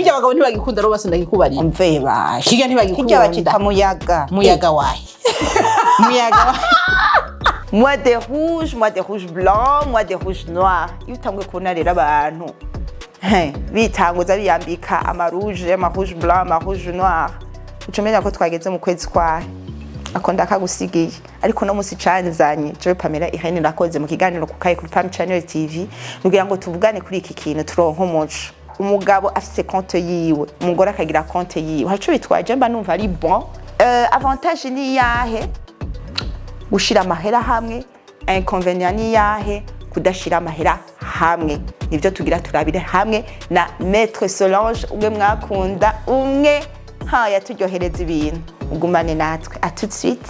Kirya abagabo ntibagikunda rero, bose ndakikubarira. Mve bashe. Kirya ntibagikunda. Kirya bacita muyaga. Muyaga wahe? Muyaga wahe? Moi des rouges, moi des rouges blancs, moi des rouges noirs. Iyo utanguye kubona rero abantu, he, bitanguza biyambika ama rouge, ama rouge blanc, ama rouge noir, uca umenya ko twageze mu kwezi kwahe. Ako ndakagusigiye. Ariko no musi canzanye jewe Pamela Irene Rakoze mu kiganiro ku kaye kuri Pam Channel TV, kugira ngo tuvugane kuri iki kintu, turonke umuco. Umugabo afise compte yiwe, umugore akagira compte yiwe, haco bitwaje? Mba numva ari bon. Avantage ni yahe gushira amahera hamwe? Inconvénient ni yahe kudashira amahera hamwe? Nivyo tugira turabire hamwe na Maître Solange, umwe mwakunda, umwe ha yaturyohereza ibintu. Ugumane natwe, à tout de suite.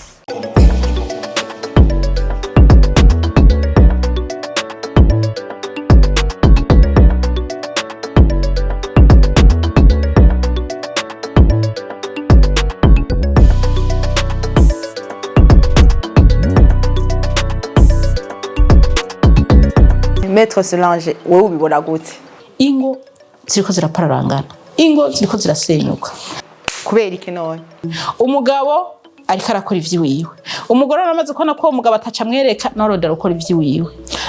Maître Solange, wowe ubibona gute? Ingo ziriko zirapararangana, ingo ziriko zirasenyuka. Kubera iki none? Umugabo ariko arakora ivy'iwiwe, umugore aramaze kubona ko uwo mugabo ataca amwereka, nawe arondera gukora ivy'iwiwe.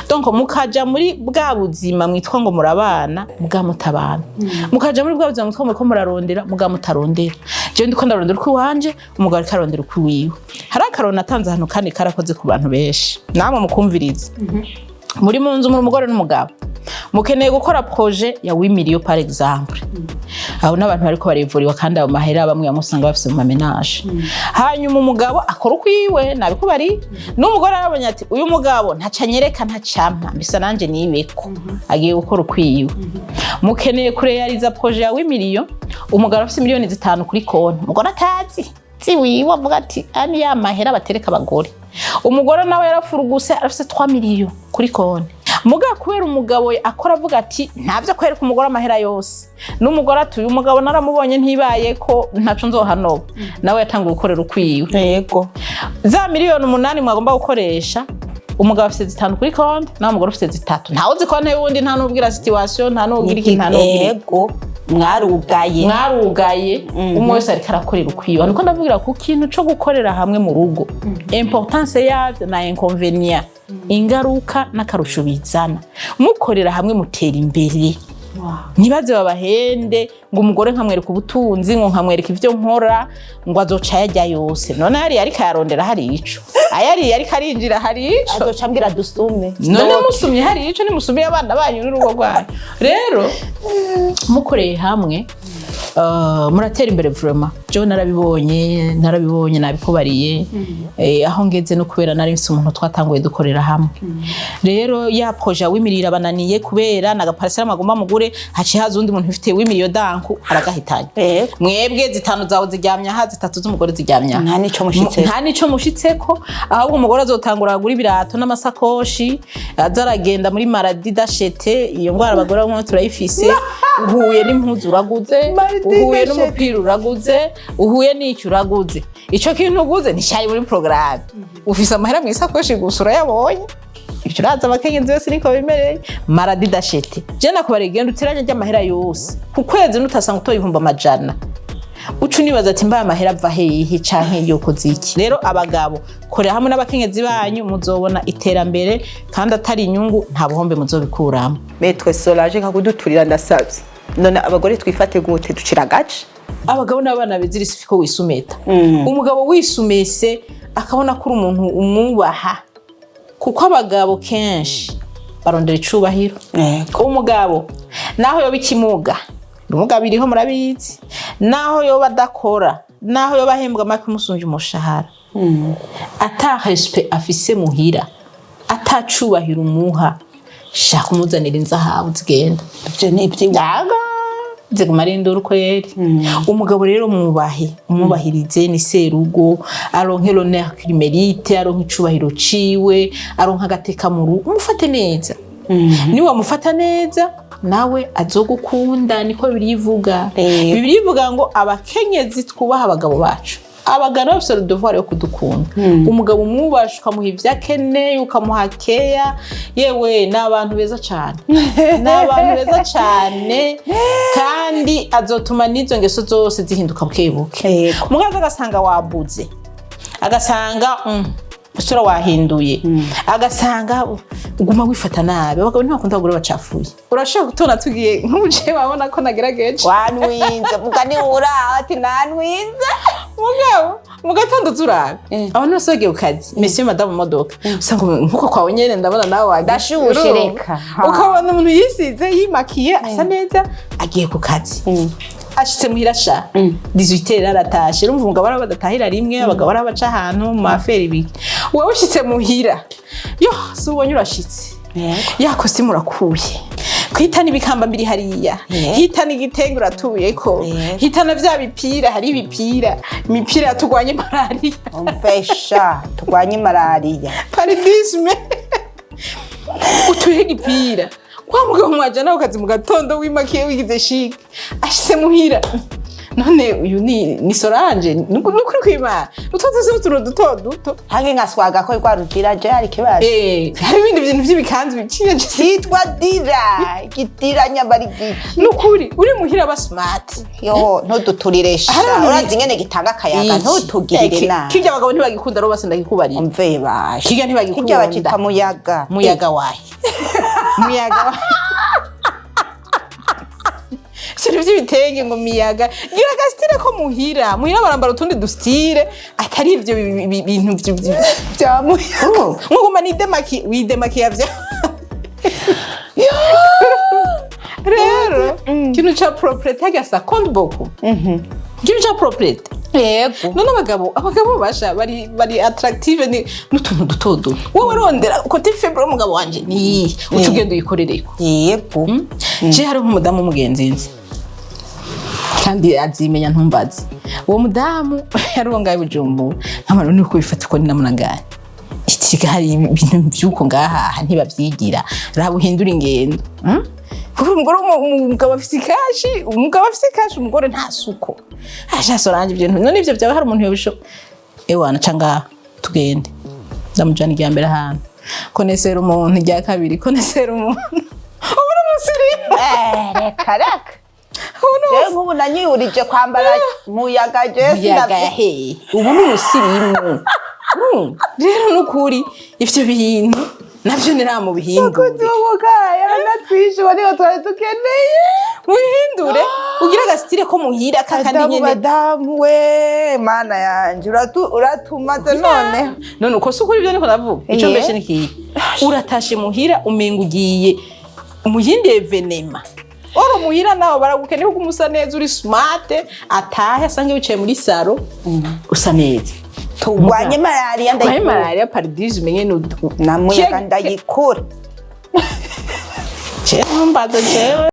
Donc mukaja muri bwa buzima mwitwa ngo murabana, muga mutabana. Mukaja muri bwa buzima mwitwa muriko murarondera, muga mutarondera. Jewe ndiko ndarondera uko iwanje, umugabo ariko arondera uko iwiwe. Hari akaroni natanze ahantu kandi karakoze ku bantu benshi, namwe mukumviriza. Muri mu nzu, muri umugore n'umugabo, mukeneye gukora projet ya 8 millions par exemple. Abo n'abantu bariko barivuriwa, kandi ayo mahera bamwe bamusanga bafise mu ma ménages. Hanyuma umugabo akora ukwiwe, nabikubari, n'umugore arabonye ati uyu mugabo ntaca anyereka, ntacampa, mbisa nanje nibeko agiye gukora ukwiwe. Mukeneye kureyariza projet ya 8 millions, umugabo afise miliyoni 5 kuri konti, umugore atazi ziwiwe, avuga ati ani ya mahera batereka abagore. Umugore nawe yarafuruguse, arafise 3 millions kuri konti. Muga kubera umugabo akora avuga ati ntavyo kwereka umugore amahera yose, n'umugore ati uyu mugabo naramubonye ntibaye ko ntaco nzohanoba, nawe yatanguye gukorera ukwiwe. Za miliyoni 8 mwagomba gukoresha, umugabo afise 5 kuri konti, nawe umugore ufise 3. Ntawe uzi konti y'uwundi, nta n'ubwira situation, nta n'ubwira iki, nta n'ubwira iki. Yego, mwarugaye. Mwarugaye, umwe wese ariko arakorera ukwiwe. Niko ndavugira ku kintu co gukorera hamwe mu rugo, importance yavyo na inconvénient, ingaruka n'akarusho bizana. Mukorera hamwe mutera imbere. Ntibaze babahende ngo umugore nkamwereka ubutunzi, ngo nkamwereka ivyo nkora, ngo azoca ayarya yose. None hariya ariko ayarondera, hari ico ayariye ariko arinjira, hari ico Azoca ambwira dusume. None musumye hari ico? Nimusumiye abana banyu n'urugo rwanyu. Rero mukoreye hamwe, muratera imbere vraiment. Jewe narabibonye, narabibonye, nabikubariye. Aho ngeze no kubera nari mfise umuntu twatanguye dukorera hamwe. Rero ya projet wimirira bananiye kubera naga parcelle magomba mugure, haciye haza undi muntu ufite w'imiliyo danku aragahitanye. Mwebwe 5 zawe ziryamye aha, 3 z'umugore ziryamye aha. Nta nico mushitseko. Nta nico mushitseko. Ahubwo umugore azotangura agura ibirato n'amasakoshi, aza aragenda muri maladie d'acheter. Iyo ngwara abagore bamwe turayifise. Uhuye n'impuzu uraguze, Maladie uhuye d'acheter. n'umupira uraguze, uhuye n'icyo uraguze. Ico kintu uguze nticyari muri porogaramu. Ufise amahera mu isakoshi gusa, urayabonye. Ivyo uraza, abakenyezi bose niko bimereye, maladie d'acheter. Je nakubariye, genda uteranye ry'amahera yose ku kwezi, nutasanga utoye 100,000, uca unibaza ati mbaye amahera ava hehe canke yokoze iki? Rero abagabo, korera hamwe n'abakenyezi banyu, muzobona iterambere, kandi atari inyungu, nta buhombe muzobikuramo. Maître Solange, nka kuduturira ndasabye. None abagore twifate gute? Ducira agace? Abagabo n'abana bezira isi ko wisumeta. Umugabo wisumese akabona ko uri umuntu umwubaha, kuko abagabo kenshi barondera icubahiro. Umugabo naho yoba ikimuga, ibimuga biriho murabizi, naho yoba adakora, naho yoba ahembwa make umusunje umushahara, ata respect afise muhira, atacubahiro umuha, shaka umuzanira inzahabu zigenda. Ivyo ni ivy'iwawe. Yaga ziguma ari induru kweri. Umugabo rero mwubahe, umwubahirize, ni serugo, aronke l'honneur qu'il mérite, aronke icubahiro ciwe, aronke agateka mu rugo. Umufate neza. Niwamufata neza nawe azogukunda, niko Bibiliya ivuga. Bibiliya ivuga ngo abakenyezi twubaha abagabo bacu. Abagabo bafise le devoir yo kudukunda. Umugabo umwubasha, ukamuha ivyo akeneye, ukamuha keya, yewe, ni abantu beza cane, ni abantu beza cane, kandi azotuma n'izo ngeso zose zihinduka buke buke. Mugaza agasanga wabuze, agasanga usura wahinduye, agasanga uguma wifata nabi. Abagabo ntibakunda abagore bacafuye. Urashobora kutubona tugiye nk'umuje, wabona ko nagerageje. Wanwinze mugani, uraho ati nanwinze. Mugabo mu gatondo turabe abantu bose bagiye ku kazi, monsieur, madame mu modoka, usanga nkuko kwawe nyene ndabona nawe wagiye. Ndashushe, reka. Ha. Ukabona umuntu yisize, yimakiye, asa neza, agiye ku kazi, ashitse muhira sha 18 aratashe. Urumva umugabo araba badatahira rimwe, abagabo araba baca ahantu mu maferi ibiki. Wowe ushitse muhira, yo si ubonye urashitse, ya kositimu urakuye, kwita n'ibikamba biri hariya, hita n'igitenge uratuyeko, hita na vya bipira, hari ibipira, imipira turwanye malariya. Umfesha turwanye malariya. Paludisme, utuye igipira kwa mugabo mwajana ku kazi mu gatondo, wimakiye, wigize chic, ashitse muhira, none uyu ni Solange? Nukuri kwimana, utwo tuzi utuntu duto duto. Hange nkaswaga ko rwa rugira je hari ikibazo. Hari ibindi bintu vy'ibikanzu biciye. Cyitwa dira, igitira nyambara igiki. Nukuri uri muhira aba smart. Yo, ntuduturire sha. Hari abantu Urazi ingene gitanga akayaga, ntutugirire nabi. Kirya abagabo ntibagikunda rero, bose ndakikubarira. Umve basha. Kirya ntibagikunda. Kirya bacita muyaga. Muyaga wahe? Muyaga wahe? Ibintu by'ibitenge ngo miyaga, gira aga style ko muhira. Muhira barambara utundi du style atari ivyo bintu Bya muyaga. Nkuguma nidemaki widemakiya vya rero. Ikintu ca propreté gasa compte beaucoup, ikintu ca propreté. None abagabo basha bari attractive ni n'utuntu duto duto. Wowe rondera côté faible y'umugabo wanje ni iyihe, uca ugenda uyikorereko. Je hariho umudamu w'umugenzi nzi, kandi azimenya, ntumbaze. Uwo mudamu yari uwo ngaho i Bujumbura, nkamara nuko bifata uko ni namunagani ikiga, hari ibintu vy'uko ngaha aha ntibavyigira, raba uhindura ingendo. Kuko umugore umugabo afise i cash, umugabo afise i cash, umugore nta suko asha Solange ibyo bintu. None ivyo byaba hari umuntu yobisho? Ewana, ca ngaha tugende, ndamujana irya mbere ahantu konesera umuntu, irya kabiri konesera umuntu, ubu ni umusirimu. Eh, reka reka. Ubu ni Je nk'ubu nanyihurije kwambara muyaga, je Muyaga. sinavyo. Yaheye, ubu ni umusirimu. Rero nukuri ivyo bintu navyo ntiramubihindure. Kutubuka yaranatwishe, niyo twari dukeneye. Muhindure, ugire aga style ko muhira kakandi Madamu, nyene. Madamu we, mana yanje, uratumaze none. None uko si ukuri? Ibyo niko ndavuga ico. Mbeshe nikiye uratashe muhira, umenga ugiye mu yindi événement. Oro muhira nawe baragukeneye kuko umusa neza, uri smart, atahe asange wicaye muri salon usa neza. Turwanye malariya. Waye Ndayikura. Malaria, paludisme nyene. Na muyaga ndayikura. Jewe mbaza jewe.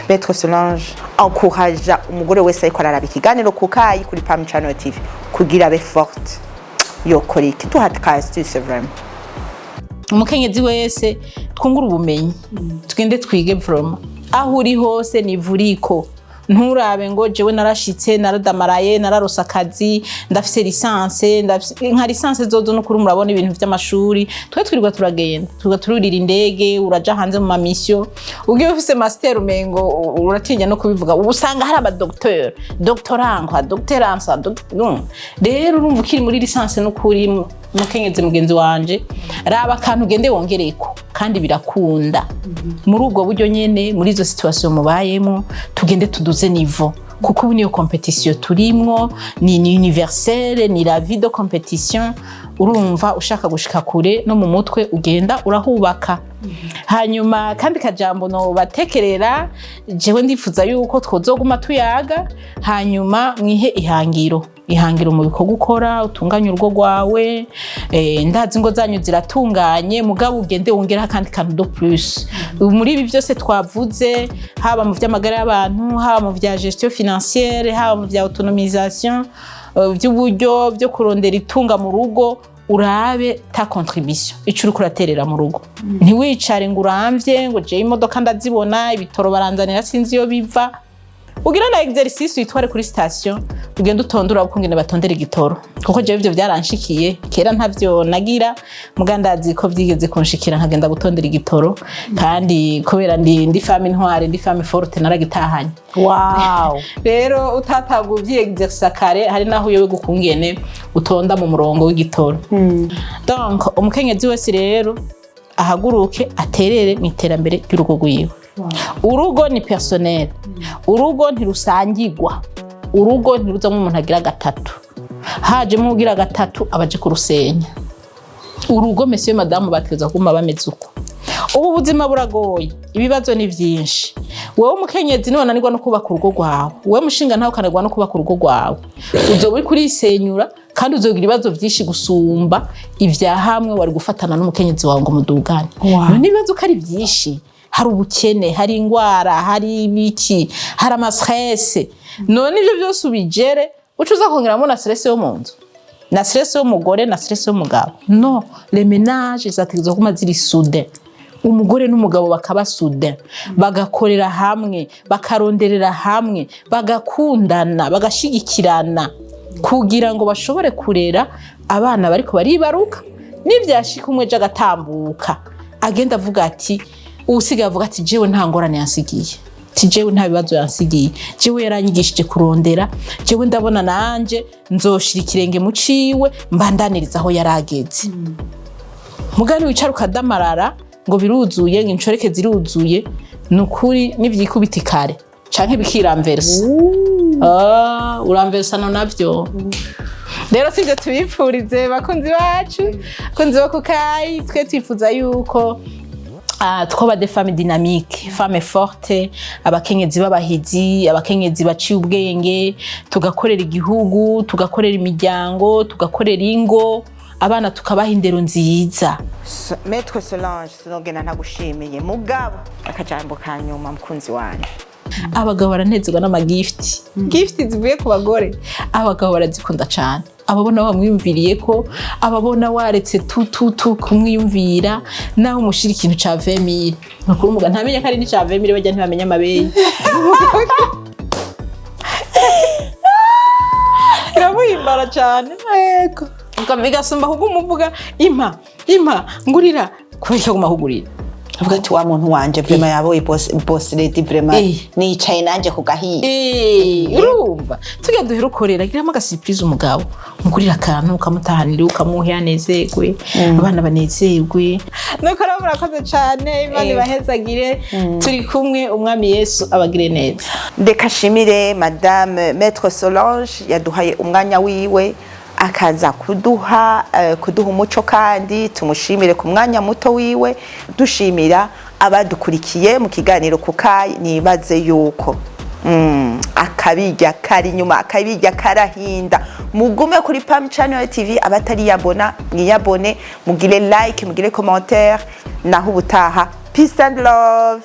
Maître Solange encouragea umugore wese ariko araraba ikiganiro ku kayi kuri Pam Channel TV kugira abe forte, yokora iki? Tuha ka astuce vraiment. Umukenyezi wese, twungure ubumenyi, tugende twige vraiment. Aho uri hose ni vuriko, nturabe ngo jewe narashitse, naradamaraye, nararose akazi, ndafise licence, ndafise nka licence zozo. No kuri murabona ibintu vy'amashuri, twe twirirwa turagenda, twirirwa tururira indege, uraja hanze mu ma mission, ugiye ufise master umengo uratinya no kubivuga. Ubu usanga hari aba docteur, doctorant, doctorant, no. Rero urumva ukiri muri licence, n'ukuri mukenyezi mugenzi wanje, raba akantu ugende wongereko, kandi birakunda muri ubwo buryo nyene, muri izo situation mubayemo, tugende tuduze niveau, kuko ubu niyo compétition turimwo, ni universelle, ni la vie de compétition. Urumva ushaka gushika kure, no mu mutwe ugenda urahubaka. Hanyuma kandi kajambo no batekerera, jewe ndifuza yuko twozoguma tuyaga. Hanyuma mwihe ihangiro, ihangiro mu bikorwa ukora, utunganye urugo rwawe. Ndazi ingo zanyu ziratunganye, mugabo ugende wongeraho akandi kantu de plus muri ibi byose twavuze, haba mu vy'amagara y'abantu, haba mu vya gestion financière, haba mu vya autonomisation, by'uburyo byo kurondera itunga mu rugo. Urabe ta contribution, ico uriko uraterera mu rugo. Ntiwicare ngo uramvye ngo jewe imodoka ndazibona, ibitoro baranzanira, sinzi iyo biva. Ugira na exercice, witware kuri station, ugende utondura uko ngene batondera igitoro, kuko jewe ivyo byaranshikiye kera. Ntavyo nagira, muga ndazi ko vyigeze kunshikira nkagenda gutondera igitoro, kandi kubera ndi femme intware, ndi femme forte, naragitahanye. Rero utatanga uvyi-exercer kare, hari naho uyobe gukungene utonda mu murongo w'igitoro. Donc umukenyezi wese rero ahaguruke aterere mu iterambere ry'urugo rwiwe. Urugo ni personnel, urugo ntirusangirwa, urugo ntiruzamo umuntu agira gatatu. Hajemo ugira gatatu, abaje kurusenya urugo. Monsieur, madame bategerezwa kuguma bameze uko. Ubu buzima buragoye, ibibazo ni byinshi. Wowe umukenyezi niwananirwa no kubaka urugo rwawe, wowe mushinga ntawe ukananirwa no kubaka urugo rwawe, uzoba uriko urisenyura kandi uzogira ibibazo byinshi gusumba ibya hamwe wari gufatana n'umukenyezi wawe ngo mudugane. None ibibazo ko ari byinshi, hari ubukene, hari ingwara, hari ibiki, hari ama stress, none ibyo byose ubigere uca uza kongeramo na stress yo mu nzu, na stress y'umugore, na stress y'umugabo? No les ménages zategerezwa kuguma ziri soudés, umugore n'umugabo bakaba soudés, bagakorera hamwe, bakaronderera hamwe, bagakundana, bagashigikirana, kugira ngo bashobore kurera abana bariko baribaruka. Nivyashika umwe ejo agatambuka, agenda avuga ati, uwusigaye avuga ati: "Jewe nta ngorane yansigiye, ati jewe nta bibazo yansigiye, jewe yaranyigishije kurondera, jewe ndabona nanje nzoshira ikirenge mu ciwe, mbandaniriza aho yarageze." Mugani wicara ukadamarara ngo biruzuye, ngo inshoreke ziruzuye, ni ukuri nivyikubita kare canke bikiramversa. Ah, uramversana navyo. Rero sivyo tubipfurize, bakunzi bacu, bakunzi bo kukayi. Twe twifuza yuko twaba des femmes dynamiques, femmes fortes, abakenyezi b'abahizi, abakenyezi baciye ubwenge, tugakorera igihugu, tugakorera imiryango, tugakorera ingo, abana tukabaha indero nziza. Maître Solange, sinogenda ntagushimiye, mugabo akajambo ka nyuma, mukunzi wanje. Abagabo baranezerwa n'ama gift, gift zivuye ku bagore abagabo barazikunda cyane. Ababona wamwiyumviriye ko, ababona waretse tu tu tu kumwiyumvira, naho umushira ikintu ca 20 000, nukuri umugabo ntamenye ko ari n'ica 20 000. Bajya ntibamenya amabeyi, biramuhimbara cyane. Bigasumba kuguma uvuga: "Impa, impa, ngurira." Kubera icyo aguma kugurira? Avuga ati: "Wa muntu wanje vraiment yaboye boss, boss lady vraiment." Nicaye nanje ku gahiye. Urumva tujya duhera ukorera, giramo aga surprise umugabo, mugurira akantu, ukamutahanira, ukamuha, anezerwe, abana banezerwe. Nuko rero murakoze cyane, Imana ibahezagire. Turi kumwe, Umwami Yesu abagire neza. Ndeka shimire Madame Maître Solange yaduhaye umwanya wiwe, akaza kuduha umuco, kandi tumushimire ku mwanya muto wiwe. Dushimira abadukurikiye mu kiganiro kukayi. Nibaze yuko akabirya kari inyuma, akabirya karahinda. Mugume kuri Pam Channel TV. Abatariyabona mwiyabone, mugire like, mugire commentaire. Naho ubutaha, peace and love.